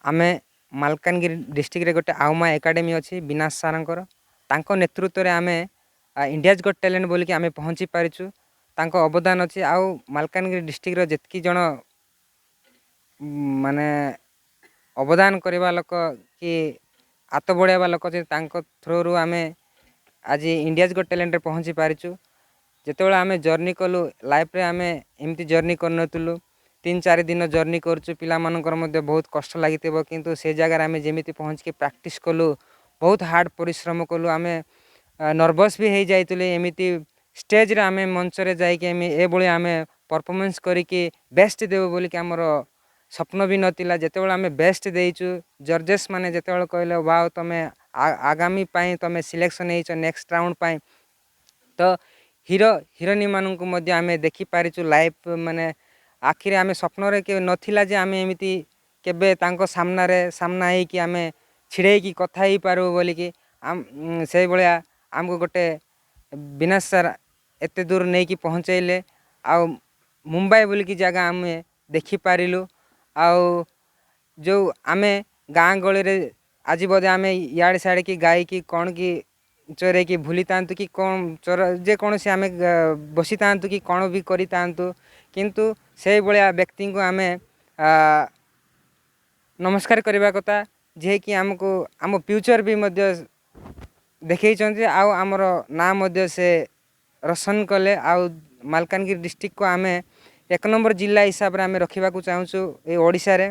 ଆମେ ମାଲକାନଗିରି ଡିଷ୍ଟ୍ରିକ୍ଟରେ ଗୋଟେ ଆଉମା ଏକାଡ଼େମୀ ଅଛି ବିନାଶ ସାର୍ଙ୍କର, ତାଙ୍କ ନେତୃତ୍ୱରେ ଆମେ ଇଣ୍ଡିଆଜ୍ ଗଟ୍ ଟ୍ୟାଲେଣ୍ଟ ବୋଲିକି ଆମେ ପହଞ୍ଚି ପାରିଛୁ। ତାଙ୍କ ଅବଦାନ ଅଛି। ଆଉ ମାଲକାନଗିରି ଡିଷ୍ଟ୍ରିକ୍ଟର ଯେତିକି ଜଣ ମାନେ ଅବଦାନ କରିବା ଲୋକ କି ହାତ ବଢ଼ାଇବା ଲୋକ ଅଛି, ତାଙ୍କ ଥ୍ରୋରୁ ଆମେ ଆଜି ଇଣ୍ଡିଆଜ୍ ଗଟ୍ ଟ୍ୟାଲେଣ୍ଟରେ ପହଞ୍ଚି ପାରିଛୁ। ଯେତେବେଳେ ଆମେ ଜର୍ଣ୍ଣି କଲୁ, ଲାଇଫ୍ରେ ଆମେ ଏମିତି ଜର୍ଣ୍ଣି କରିନଥିଲୁ। 3-4 ଦିନ ଜର୍ଣ୍ଣି କରୁଛୁ, ପିଲାମାନଙ୍କର ମଧ୍ୟ ବହୁତ କଷ୍ଟ ଲାଗିଥିବ, କିନ୍ତୁ ସେ ଜାଗାରେ ଆମେ ଯେମିତି ପହଞ୍ଚିକି ପ୍ରାକ୍ଟିସ୍ କଲୁ, ବହୁତ ହାର୍ଡ଼ ପରିଶ୍ରମ କଲୁ। ଆମେ ନର୍ଭସ୍ ବି ହେଇଯାଇଥିଲୁ। ଏମିତି ଷ୍ଟେଜ୍ରେ ଆମେ ମଞ୍ଚରେ ଯାଇକି ଆମେ ଏଭଳି ଆମେ ପରଫର୍ମାନ୍ସ କରିକି ବେଷ୍ଟ ଦେବୁ ବୋଲିକି ଆମର ସ୍ୱପ୍ନ ବି ନଥିଲା। ଯେତେବେଳେ ଆମେ ବେଷ୍ଟ ଦେଇଛୁ, ଜଜେସ୍ ମାନେ ଯେତେବେଳେ କହିଲେ, "ୱାଓ, ତୁମେ ଆଗାମୀ ପାଇଁ ତୁମେ ସିଲେକ୍ସନ୍ ହେଇଛ ନେକ୍ସଟ ରାଉଣ୍ଡ ପାଇଁ", ତ ହିରୋ ହିରୋଇନମାନଙ୍କୁ ମଧ୍ୟ ଆମେ ଦେଖିପାରିଛୁ ଲାଇଭ୍। ମାନେ ଆଖିରେ ଆମେ ସ୍ୱପ୍ନରେ କେବେ ନଥିଲା ଯେ ଆମେ ଏମିତି କେବେ ତାଙ୍କ ସାମ୍ନାରେ ସାମ୍ନା ହେଇକି ଆମେ ଛିଡ଼େଇକି କଥା ହେଇପାରିବୁ ବୋଲିକି। ସେଇଭଳିଆ ଆମକୁ ଗୋଟେ ବିନାଶ ସାର୍ ଏତେ ଦୂର ନେଇକି ପହଞ୍ଚେଇଲେ ଆଉ ମୁମ୍ବାଇ ବୋଲିକି ଜାଗା ଆମେ ଦେଖିପାରିଲୁ। ଆଉ ଯେଉଁ ଆମେ ଗାଁ ଗହଳିରେ ଆଜି ବୋଧେ ଆମେ ଇଆଡ଼େ ସିଆଡ଼େ କି ଗାଈକି କ'ଣ କି ଚରେଇକି ଭୁଲିଥାନ୍ତୁ କି କ'ଣ ଚର ଯେକୌଣସି ଆମେ ବସିଥାନ୍ତୁ କି କ'ଣ ବି କରିଥାନ୍ତୁ, କିନ୍ତୁ ସେଇଭଳିଆ ବ୍ୟକ୍ତିଙ୍କୁ ଆମେ ନମସ୍କାର କରିବା କଥା, ଯିଏକି ଆମକୁ ଆମ ଫ୍ୟୁଚର୍ ବି ମଧ୍ୟ ଦେଖେଇଛନ୍ତି ଆଉ ଆମର ନାଁ ମଧ୍ୟ ସେ ରୋଶନ କଲେ। ଆଉ ମାଲକାନଗିରି ଡିଷ୍ଟ୍ରିକ୍ଟକୁ ଆମେ 1 ନମ୍ବର ଜିଲ୍ଲା ହିସାବରେ ଆମେ ରଖିବାକୁ ଚାହୁଁଛୁ ଏ ଓଡ଼ିଶାରେ।